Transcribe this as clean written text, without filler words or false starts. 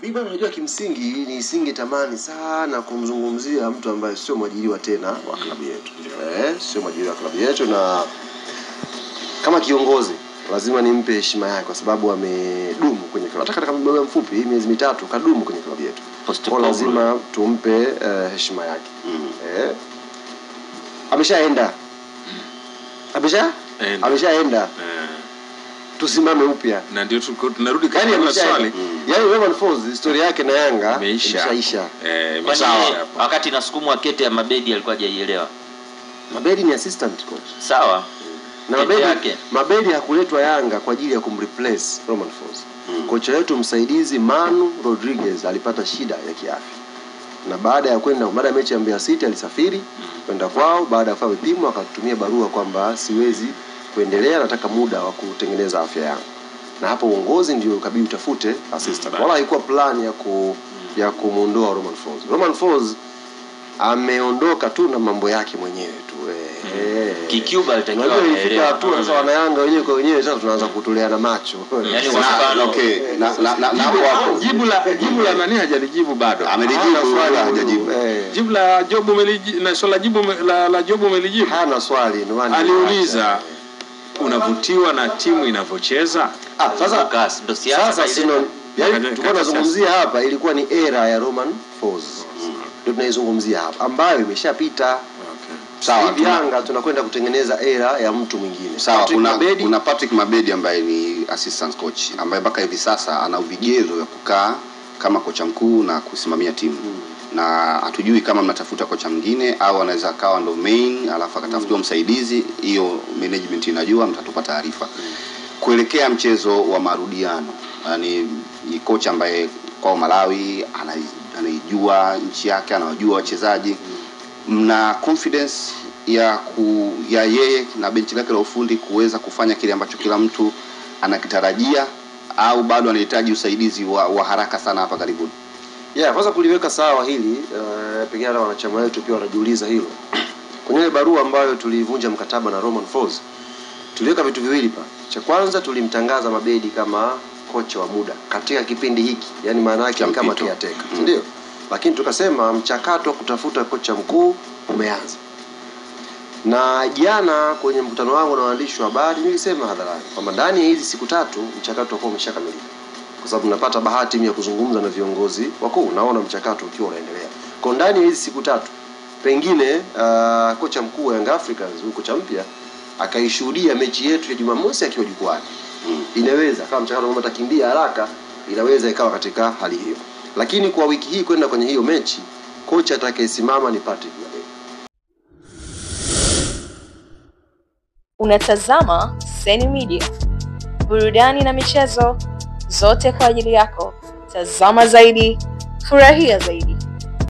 Mimi bwana, unajua kimsingi nisingetamani sana kumzungumzia mtu ambaye sio mwajiriwa tena wa klabu yetu. Sio mwajiriwa wa klabu yetu, na kama kiongozi lazima nimpe heshima yake kwa sababu amedumu kwenye klabu. Hata katika muda mfupi, miezi mitatu kadumu kwenye klabu yetu. Kwa lazima tumpe heshima yake. Ameshaenda. Ameshaenda. Tusimame upya. Na ndio tunarudi kama swali. Yaani Romain Folz historia yake na Yanga imeshaisha. Sawa. Wakati nasukumwa kete ya Mabedi alikuwa hajaielewa. Mabedi ni assistant coach. Sawa. Na Mabedi hakuletwa Yanga kwa ajili ya kumreplace Romain Folz. Kocha wetu msaidizi Manu Rodriguez alipata shida ya kiafya. Na baada ya mechi ya Mbeya City alisafiri kwenda kwao, baada ya kufanya vipimo akatumia barua kwamba siwezi kuendelea, nataka muda wa kutengeneza afya yangu. Na hapo uongozi ndio ukabidi utafute assistant. Wala haikuwa plan ya kumuondoa Romain Folz. Romain Folz ameondoka tu na mambo yake mwenyewe tu. Kicuba alitakiwa ifika hatua sasa wana Yanga wenyewe kwa wenyewe sasa tunaanza kutoleana macho. Yaani okay, na hapo jibu la nani hajalijibu bado. Amelijibu wala hajajibu. Jibu la Jobu umelijibu na swali jibu la Jobu umelijibu. Hana swali ndio maana aliuliza unavutiwa na timu inavyocheza? Sasa ndio siasa. Sasa sino yaani tulikuwa tunazungumzia hapa ilikuwa ni era ya Romain Folz. Ndio tunaizungumzia hapa ambayo imeshapita. Sawa, Yanga tunakwenda kutengeneza era ya mtu mwingine. Sawa, kuna Patrick Mabedi ambaye ni assistant coach ambaye mpaka hivi sasa ana vigezo vya kukaa kama kocha mkuu na kusimamia timu. Na hatujui kama mnatafuta kocha mwingine au anaweza akawa ndo main alafu akatafutiwa msaidizi. Hiyo management inajua, mtatupa taarifa. Kuelekea mchezo wa marudiano, yani ni kocha ambaye kwa Malawi anaijua nchi yake, anawajua wachezaji. Mna confidence ya yeye na benchi lake la ufundi kuweza kufanya kile ambacho kila mtu anakitarajia, au bado anahitaji usaidizi wa haraka sana hapa karibuni? Kwanza kuliweka sawa hili, pengine hata wanachama wetu pia wanajiuliza hilo. Kwenye ile barua ambayo tulivunja mkataba na Romain Folz, tuliweka vitu viwili pa. Cha kwanza tulimtangaza Mabedi kama kocha wa muda katika kipindi hiki, yani maana yake kama caretaker, ndio? Lakini tukasema mchakato wa kutafuta kocha mkuu umeanza. Na jana kwenye mkutano wangu na waandishi wa habari nilisema hadharani kwamba ndani ya hizi siku tatu mchakato utakuwa umeshakamilika. Kwa sababu napata bahati mimi ya kuzungumza na viongozi wakuu, naona mchakato ukiwa unaendelea. Kwa ndani ya hizi siku tatu pengine kocha mkuu wa Young Africans huko kocha mpya akaishuhudia mechi yetu ya Jumamosi akiwa jukwani. Inaweza kama mchakato kwamba atakimbia haraka, inaweza ikawa katika hali hiyo. Lakini kwa wiki hii kwenda kwenye hiyo mechi, kocha atakayesimama ni Patrick Mabedi. Unatazama Seni Media. Burudani na michezo zote kwa ajili yako. Tazama zaidi, furahia zaidi.